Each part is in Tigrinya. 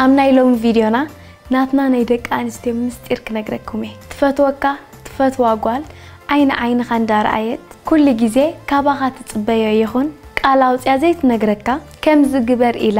ኣብ ናይ ሎሚ ቪድዮና ናትና ናይ ደቂ ኣንስትዮ ምስጢር ክነግረኩም እየ። ትፈትወካ ትፈትዋ ጓል ዓይኒ ዓይንኻ እንዳረኣየት ኩሉ ግዜ ካባኻ ትጽበዮ ይኹን ቃል ኣውጽያ ዘይትነግረካ፣ ከምዚ ግበር ኢላ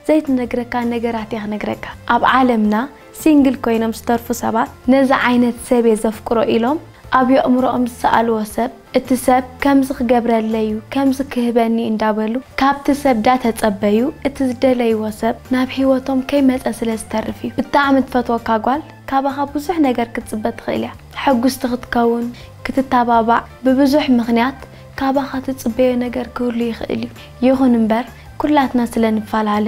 ዘይትነግረካ ነገራት እያ ክነግረካ። ኣብ ዓለምና ሲንግል ኮይኖም ዝተርፉ ሰባት ነዚ ዓይነት ሰብ እየ ዘፍቅሮ ኢሎም ኣብ የእምሮኦም ዝሰኣልዎ ሰብ፣ እቲ ሰብ ከምዚ ክገብረለይ እዩ፣ ከምዚ ክህበኒ እንዳበሉ ካብቲ ሰብ ዳተጸበዩ እቲ ዝደለይዎ ሰብ ናብ ህይወቶም ከይመጸ ስለ ዝተርፍ እዩ። ብጣዕሚ ትፈትወካ ጓል ካባኻ ብዙሕ ነገር ክትጽበ ትኽእል እያ። ሕጉስቲ ክትከውን፣ ክትተባባዕ፣ ብብዙሕ ምኽንያት ካባኻ ትጽበዮ ነገር ክህሉ ይኽእል እዩ። ይኹን እምበር ኩላትና ስለ ንፈላለ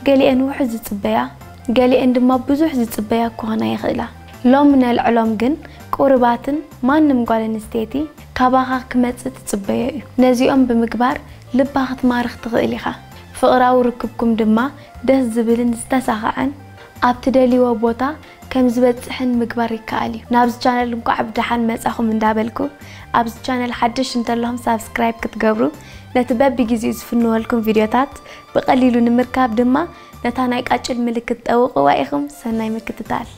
ገሊኤን ውሑድ ዝጽበያ፣ ገሊኤን ድማ ብዙሕ ዝጽበያ ክኾና ይኽእላ። ሎም ነልዕሎም ግን ቁሩባትን ማንም ጓል ኣንስተይቲ ካባኻ ክመጽእ ትጽበዮ እዩ። ነዚኦም ብምግባር ልባ ክትማርኽ ትኽእል ኢኻ። ፍቕራዊ ርክብኩም ድማ ደስ ዝብልን ዝተሳኸዐን ኣብ ትደልይዎ ቦታ ከም ዝበጽሕን ምግባር ይከኣል እዩ። ናብዚ ቻነል እንኳዕ ብደሓን መጻኹም እንዳበልኩ ኣብዚ ቻነል ሓድሽ እንተለኹም ሳብስክራይብ ክትገብሩ ነቲ በብግዜኡ ዝፍንወልኩም ቪድዮታት ብቐሊሉ ንምርካብ ድማ ነታ ናይ ቃጭል ምልክት ጠውቕዋ ኢኹም። ሰናይ ምክትታል።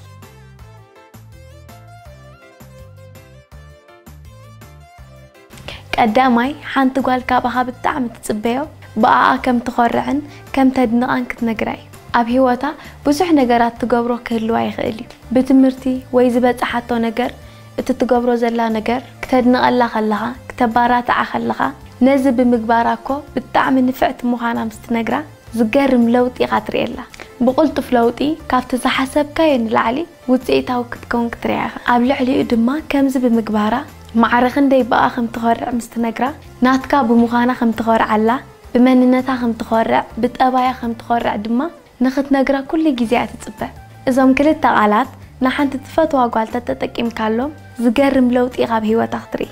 ቀዳማይ ሓንቲ ጓል ካባኻ ብጣዕሚ ትጽበዮ ብኣኣ ከም ትኾርዕን ከም ተድንቓን ክትነግራ እዩ። ኣብ ህይወታ ብዙሕ ነገራት ትገብሮ ክህልዋ ይኽእል እዩ። ብትምህርቲ ወይ ዝበጽሓቶ ነገር፣ እቲ ትገብሮ ዘላ ነገር፣ ክተድንቐላ ከለኻ፣ ክተባራትዓ ከለኻ፣ ነዚ ብምግባራ እኮ ብጣዕሚ ንፍዕቲ ምዃና ምስ ትነግራ ዝገርም ለውጢ ኢኻ ትርእየላ። ብቕልጡፍ ለውጢ ካብቲ ዝሓሰብካዮ ንላዕሊ ውጽኢታዊ ክትከውን ክትርእያ ኢኻ። ኣብ ልዕሊኡ ድማ ከምዚ ብምግባራ ማዕረ ክንደይ ብኣ ከም ትኾርዕ ምስ ትነግራ ናትካ ብምዃና ከም ትኾርዓላ፣ ብመንነታ ከም ትኾርዕ፣ ብጠባያ ከም ትኾርዕ ድማ ንኽትነግራ ኩሉ ግዜ እያ ትጽበ። እዞም ክልተ ቃላት ንሓንቲ ትፈትዋ ጓል ተተጠቂምካሎም ዝገርም ለውጢ ኢኻ ኣብ ህይወታ ክትርኢ።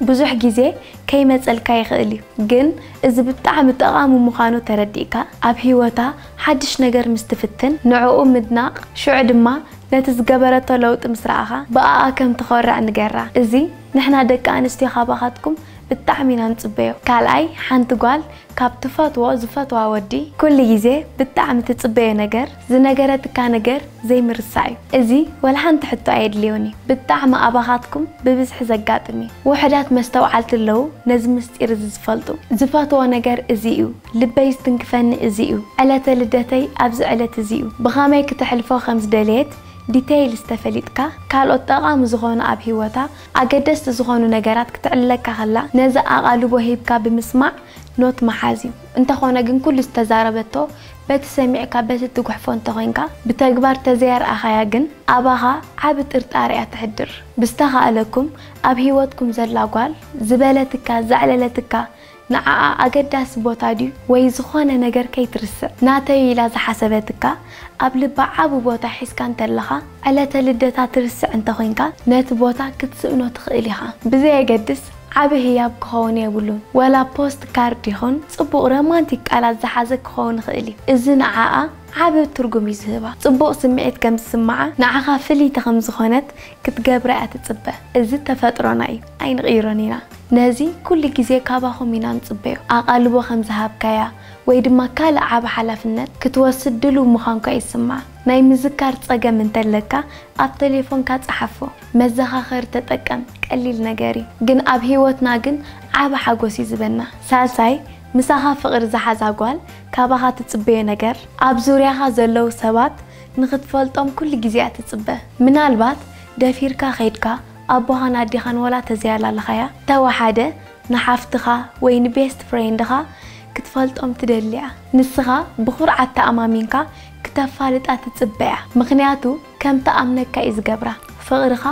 ብዙሕ ግዜ ከይመጸልካ ይኽእል እዩ፣ ግን እዚ ብጣዕሚ ጠቓሚ ምዃኑ ተረዲእካ ኣብ ህይወታ ሓድሽ ነገር ምስ ትፍትን ንዕኡ ምድናቕ፣ ሽዑ ድማ ነቲ ዝገበረቶ ለውጢ ምስ ረኣኻ ብኣኣ ከም ትኾርዕ ንገራ። እዚ ንሕና ደቂ ኣንስትዮ ካባኻትኩም ብጣዕሚ ኢና ንጽበዮ። ካልኣይ ሓንቲ ጓል ካብ ትፈትዎ ዝፈትዋ ወዲ ኩሉ ግዜ ብጣዕሚ ትጽበዮ ነገር ዝነገረትካ ነገር ዘይምርሳዕ እዩ። እዚ ወላ ሓንቲ ሕቶ ኣየድልዮን እዩ። ብጣዕሚ ኣባኻትኩም ብብዝሒ ዘጋጥም እዩ። ውሑዳት መስተውዓልቲ ኣለዉ ነዚ ምስጢር እዚ ዝፈልጡ። ዝፈትዎ ነገር እዚ እዩ፣ ልበይ ዝትንክፈኒ እዚ እዩ፣ ዕለተ ልደተይ ኣብዚ ዕለት እዚ እዩ፣ ብኸመይ ክተሕልፎ ከም ዝደለየት ዲተይልስ ተፈሊጥካ ካልኦት ጠቓሚ ዝኾኑ ኣብ ህይወታ ኣገደስቲ ዝኾኑ ነገራት ክትዕልለካ ከላ ነዚ ኣቓልቦ ሂብካ ብምስማዕ ኖት ምሓዝ እዩ። እንተኾነ ግን ኩሉ ዝተዛረበቶ በቲ ሰሚዕካ በቲ ትጉሕፎ እንተኾይንካ ብተግባር ተዘይኣርኣኻያ ግን ኣባኻ ዓቢ ጥርጣረ እያ ተሕድር። ብዝተኻእለኩም ኣብ ህይወትኩም ዘላ ጓል ዝበለትካ ዘዕለለትካ ንዓኣ ኣገዳሲ ቦታ ድዩ ወይ ዝኾነ ነገር ከይትርስዕ ናተይ ኢላ ዝሓሰበትካ ኣብ ልባ ዓቢ ቦታ ሒዝካ እንተለኻ ዕለተ ልደታ ትርስዕ እንተኾይንካ ነቲ ቦታ ክትስእኖ ትኽእል ኢኻ። ብዘየገድስ ዓቢ ህያብ ክኸውን የብሉን። ወላ ፖስት ካርድ ይኹን ጽቡቕ ሮማንቲክ ቃላት ዝሓዘ ክኸውን ይኽእል እዩ። እዚ ንዓኣ ዓቢ ትርጉም እዩ ዝህባ። ጽቡቕ ስምዒት ከም ዝስምዓ ንዓኻ ፍልይቲ ከም ዝኾነት ክትገብራ እያ ትጽበ። እዚ ተፈጥሮና እዩ፣ ኣይንቕይሮን ኢና። ነዚ ኩሉ ግዜ ካባኹም ኢና ንጽበዮ። ኣቓልቦ ከም ዝሃብካያ ወይ ድማ ካልእ ዓቢ ሓላፍነት ክትወስድ ድሉው ምዃንኳ ይስምዓ። ናይ ምዝካር ጸገም እንተለካ ኣብ ተሌፎንካ ጸሓፎ። መዘኻኸሪ ተጠቀም፣ ቀሊል ነገር እዩ። ግን ኣብ ህይወትና ግን ዓቢ ሓጎስ እዩ ዝበና። ሳልሳይ ምሳኻ ፍቕሪ ዝሓዛ ጓል ካባኻ ትጽበዮ ነገር ኣብ ዙርያኻ ዘለዉ ሰባት ንኽትፈልጦም ኩሉ ግዜ እያ ትጽበ። ምናልባት ደፊርካ ኸይድካ ኣቦኻን ኣዴኻን ወላ ተዘያላለኻያ ተወሓደ ንሓፍትኻ ወይ ንቤስት ፍሬንድኻ ክትፈልጦም ትደሊ እያ። ንስኻ ብኹርዓት ተኣማሚንካ ክተፋልጣ ትጽበ እያ። ምኽንያቱ ከም ትኣምነካ እዩ ዝገብራ። ፍቕርኻ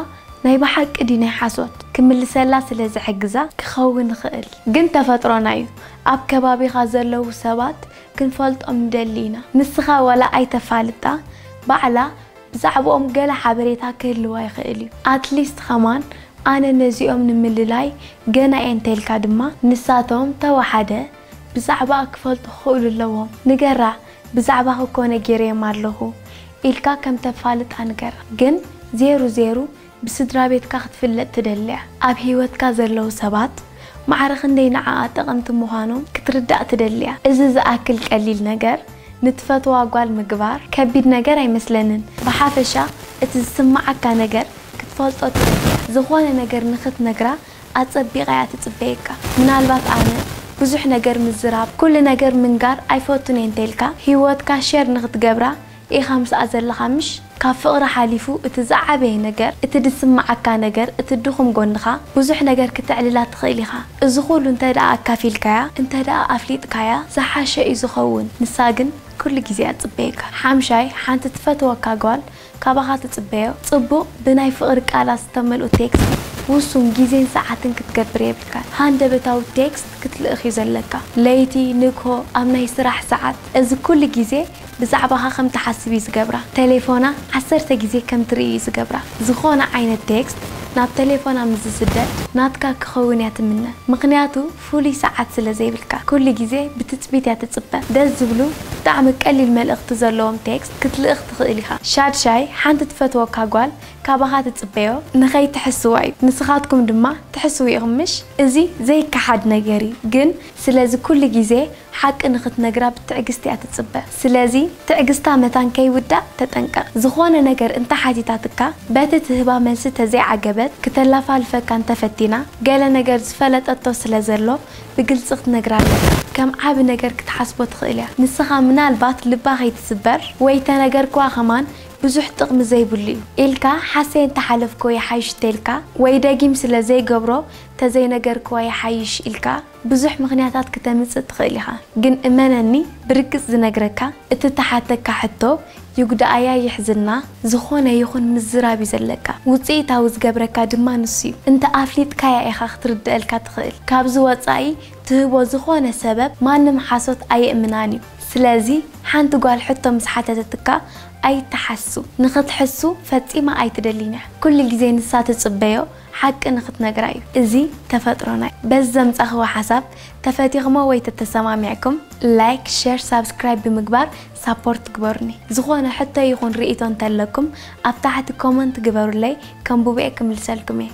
ናይ ብሓቂ ድዩ ናይ ሓሶት ክምልሰላ ስለ ዝሕግዛ ክኸውን ይኽእል። ግን ተፈጥሮና እዩ። ኣብ ከባቢኻ ዘለዉ ሰባት ክንፈልጦም ንደሊ ኢና። ንስኻ ዋላ ኣይተፋልጣ ባዕላ ብዛዕባኦም ገለ ሓበሬታ ክህልዋ ይኽእል እዩ። ኣትሊስት ኸማን ኣነ ነዚኦም ንምልላይ ገና እየ እንተልካ ድማ ንሳቶም ተወሓደ ብዛዕባኣ ክፈልጡ ክኽእሉ ኣለዎም። ንገራ ብዛዕባኺ እኮ ነጊረዮም ኣለኹ ኢልካ ከም ተፋልጣ ንገራ። ግን ዜሩ ዜሩ ብስድራ ቤትካ ክትፍለጥ ትደሊ እያ። ኣብ ህይወትካ ዘለዉ ሰባት ማዕረ ክንደይ ንዓኣ ጠቐምቲ ምዃኖም ክትርዳእ ትደሊ እያ። እዚ ዝኣክል ቀሊል ነገር ንትፈትዋ ጓል ምግባር ከቢድ ነገር ኣይመስለንን። ብሓፈሻ እቲ ዝስምዓካ ነገር ክትፈልጦ ትደሊ። ዝኾነ ነገር ንኽትነግራ ኣጸቢቓ እያ ትጽበየካ። ምናልባት ኣነ ብዙሕ ነገር ምዝራብ፣ ኩሉ ነገር ምንጋር ኣይፈቱን እየ እንተልካ፣ ህይወትካ ሸር ንኽትገብራ ኢኻ ምስኣ ዘለኻ ምሽ? ካብ ፍቕሪ ሓሊፉ እቲ ዝዓበየ ነገር፣ እቲ ዝስምዓካ ነገር፣ እቲ ድኹም ጎንኻ፣ ብዙሕ ነገር ክተዕልላ ትኽእል ኢኻ። እዚ ኩሉ እንተ ደኣ ኣካፊልካያ፣ እንተ ደኣ ኣፍሊጥካያ፣ ዝሓሸ እዩ ዝኸውን። ንሳ ግን ኩሉ ግዜ እያ ትጽበየካ። ሓምሻይ፣ ሓንቲ ትፈትወካ ጓል ካባኻ ትጽበዮ ጽቡቕ ብናይ ፍቕሪ ቃላት ዝተመልኡ ቴክስት ውሱን ግዜን ሰዓትን ክትገብር የብልካን። ሃንደበታዊ ቴክስት ክትልእኽ እዩ ዘለካ። ለይቲ፣ ንግሆ፣ ኣብ ናይ ስራሕ ሰዓት፣ እዚ ኩሉ ግዜ ብዛዕባኻ ከም ትሓስብ እዩ ዝገብራ። ቴሌፎና ዓሰርተ ግዜ ከም ትርኢ እዩ ዝገብራ። ዝኾነ ዓይነት ቴክስት ናብ ቴሌፎና ምስ ዝስደድ ናትካ ክኸውን እያ ትምነ። ምኽንያቱ ፍሉይ ሰዓት ስለ ዘይብልካ። ኩሉ ግዜ ብትጽቢት እያ ትጽበ። ደስ ዝብሉ ብጣዕሚ ቀሊል መልእኽቲ ዘለዎም ቴክስት ክትልእኽ ትኽእል ኢኻ። ሻድሻይ፣ ሓንቲ ትፈትወካ ጓል ካባኻ ትጽበዮ ንኸይትሕስዋ እዩ። ንስኻትኩም ድማ ትሕስዉ ኢኹም ምሽ? እዚ ዘይከሓድ ነገር እዩ። ግን ስለዚ ኩሉ ግዜ ሓቂ ንኽትነግራ ብትዕግስቲ እያ ትጽበ። ስለዚ ትዕግስታ መታን ከይውዳእ ተጠንቀቕ። ዝኾነ ነገር እንተሓቲታትካ በቲ ትህባ መልሲ ተዘይዓገበት፣ ክተላፋልፈካ እንተፈቲና፣ ገለ ነገር ዝፈለጠቶ ስለ ዘሎ ብግልጺ ክትነግራ ኣለካ። ከም ዓቢ ነገር ክትሓስቦ ትኽእል እያ። ንስኻ ምናልባት ልባ ከይትስበር ወይ ተነገርክዋ ከማን ብዙሕ ጥቕሚ ዘይብሉ እዩ ኢልካ ሓሰየ እንተሓለፍክዎ ይሓይሽ እንተኢልካ ወይ ደጊም ስለ ዘይገብሮ ተዘይነገርክዋ ይሓይሽ ኢልካ ብዙሕ ምኽንያታት ክተምጽእ ትኽእል ኢኻ። ግን እመነኒ ብርግጽ ዝነግረካ እቲ ተሓተካ ሕቶ ይጉዳኣያ ይሕዝና ዝኾነ ይኹን ምዝራብ እዩ ዘለካ። ውጽኢታዊ ዝገብረካ ድማ ንሱ እዩ። እንተ ኣፍሊጥካያ ኢኻ ክትርድኣልካ ትኽእል። ካብዚ ወጻኢ ትህቦ ዝኾነ ሰበብ ማንም ሓሶት ኣየእምናን እዩ። ስለዚ ሓንቲ ጓል ሕቶ ምስ ሓተተትካ ኣይትሓሱ። ንኽትሕሱ ፈጺማ ኣይትደልን እያ። ኩሉ ግዜ ንሳ ትጽበዮ ሓቂ ንኽትነግራ እዩ። እዚ ተፈጥሮና እዩ። በዚ ዘምጻኽዎ ሓሳብ ተፈቲኽሞ ወይ ተተሰማሚዕኩም ላይክ፣ ሸር፣ ሳብስክራይብ ብምግባር ሳፖርት ግበሩኒ። ዝኾነ ሕቶ ይኹን ርእይቶ እንተለኩም ኣብ ታሕቲ ኮመንት ግበሩለይ፣ ከንብቦ እየ ክምልሰልኩም እየ።